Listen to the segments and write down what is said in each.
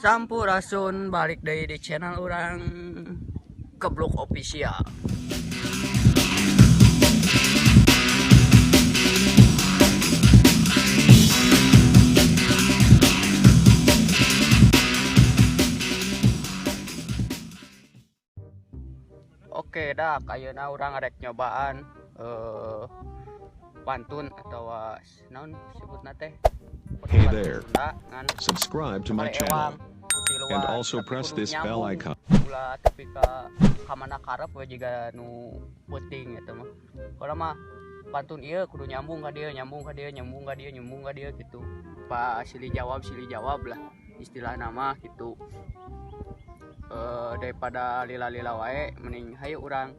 Sampurasun, balik deui di channel urang, Gebluk Official. Oke dah, ayeuna urang arek nyobaan pantun atau naon sebutna teh. Hey there. Sunda, ngan Subscribe to my channel and also press this bell icon. Ulah tapi ka kamana karep we jiga nu peuting eta mah. Kalau mah pantun ieu kudu nyambung ka dieu, nyambung ka dieu, nyambung ka dieu, nyambung ka dieu gitu. Pak silih jawab lah istilah nama gitu. Daripada lila-lila wae mending hayu urang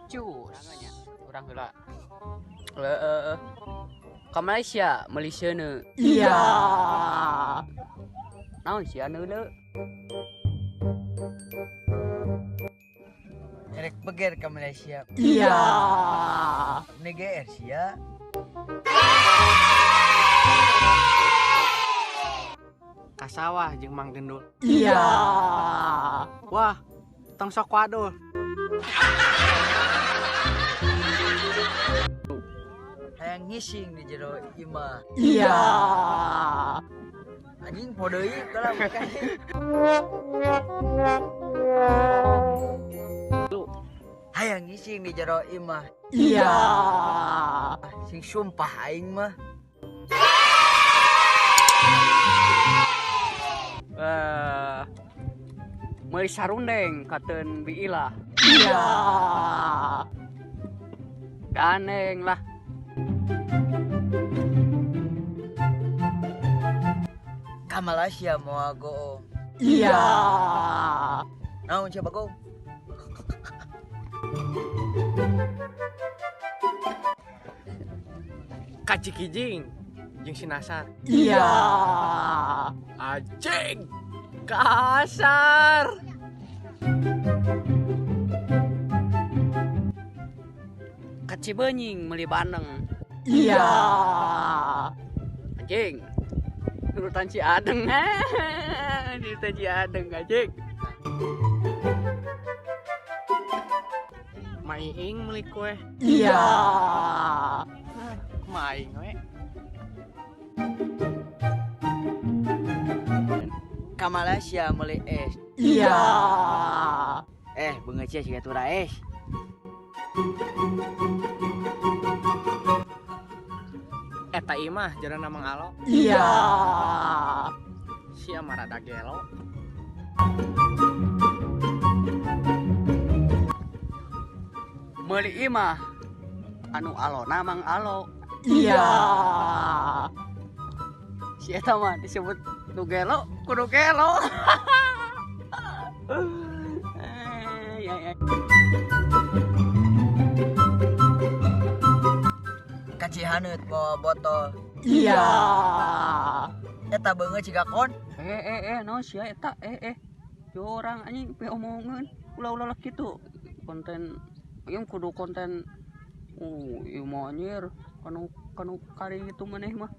cus. Urang heula. Ka Malaysia, Malaysia nu. Iya. Naon sia neuleu? Erek beger ke Malaysia. Iya. Ini GR sia. Ka sawah jeung Mang Gendul. Iya. Wah, tong sok wadul. Hayang ngising di jero imah. Iya. Anjing poho deui kalau bukan. Hayang ngising di jero imah. Iya. Sing sumpah aing mah. Meuli sarundeng kateun biilah. Iya. Ganeng lah. Ka Malaysia moal goong. Iya. Naon sia bagong? Ka Cikijing jeung si Nasar. Iya. Anjing. Kasar. Ka Cibenying meuli bandeng. Iya. Anjing. Nurutan si Adeng. Nurutan si Adeng anjing. Maiing meuli kue. Iya. Kumaha aing we? Ka Malaysia meuli es. Iya. Beungeut sia siga tura es. Eta imah jarana Mang Alo. Iya. Sia mah rada gelo. Meuli imah anu alona Mang Alo. Iya. Si eta mah disebut nu gelo, kudu gelo. Ya, ya. Ka Cihaneut bawa botol. Iya. Eta beungeut siga kon. Naon sia eta? Jorang anjing pe omongeun. Ulah-ulah lah kitu. Konten ieu kudu konten. Ieu mah anjir kanu kari gitu maneh mah.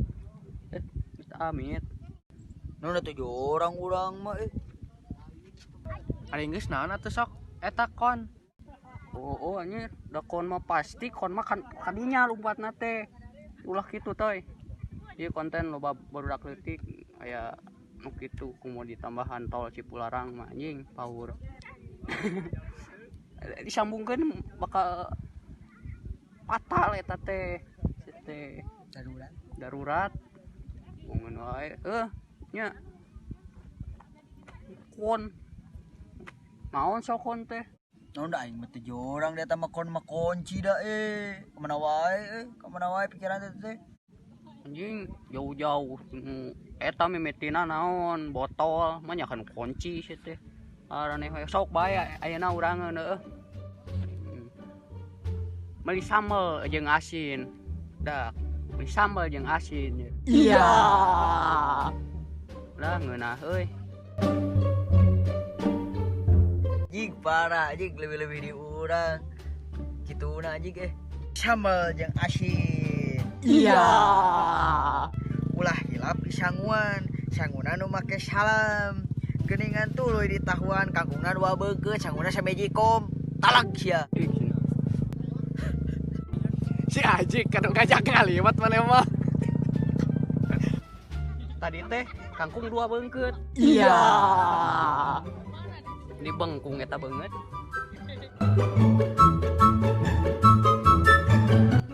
Amit. Nu atuh jorang urang mah eh. Ari geus naon atuh sok eta kon. Oh, anjir, da kon mah pasti kon mah kan kadinya lompatna teh. Ulah kitu toy. Ieu konten loba barudak leutik aya nu kitu kumaha ditambahan tol Cipularang mah anjing power. Disambungkeun bakal fatal eta teh. Teh darurat. Darurat. Ngomongin wae. Nya. Kon. Naon sok kon teh? Naon da aing mah teu jorang da eta mah kon mah kunci da eh. Kamana wae eh, kamana wae pikiran teh teh. Anjing jauh-jauh eta mimitina naon botol mah nya kan kunci sih teh. Araneh we sok bae ayeuna urangeun heueuh. Meuli sambel jeung asin. Dah, meuli sambel jeung asin. Iya. Lah ngeunah euy. Jig parah jig lebih-lebih di urang. Kituna jig eh. Sambel jeung asin. Iya. Ulah hilap di sanguan, sanguna nu make salam. Geuningan tuluy ditahuan kangkungna dua beunkeut, sanguna samagicom. Talag sia. Ih, cenah. Si Ajik kanu ngajak ngaliwat maneh mah. Tadi teh kangkung dua beungkeut. Iya. Di bengkung eta beungeut.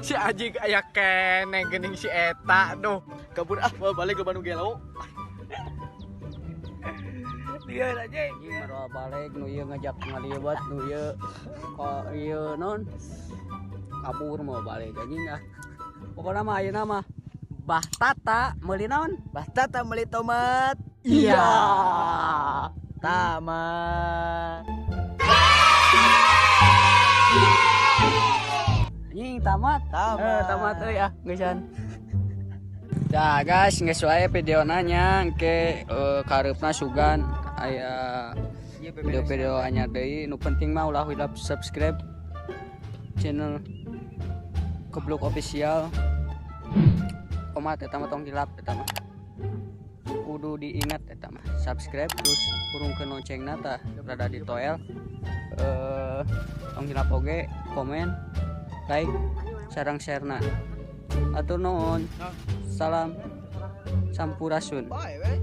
Si Ajik aya keneh geuning si eta duh. Kabur ah, bawa balik ke Bandung gelo. Dia anjing. Anjing marwa balik nu ieu ngajak ngaliwat nu ieu kok ieu non kabur mau balik anjing ah. Pokokna mah ayeuna mah Bah Tata meuli naon? Bah Tata meuli tomat. Iya. Tamat. Anjing tamat. Tamat. Eh, tamat euy ah geusan. Nah guys, geus wae videona nya engke kareupna sugan aya video-video anyar deui. Nu penting mah ulah hilap subscribe channel Kebluk Official. Komat eta mah tong hilap eta mah. Kudu diingat eta mah. Subscribe terus hurungkeun loncengna tah rada ditoel. Tong hilap oge komen, like, sareng share-na. Atur nuhun. Salam sampurasun. Bye, we.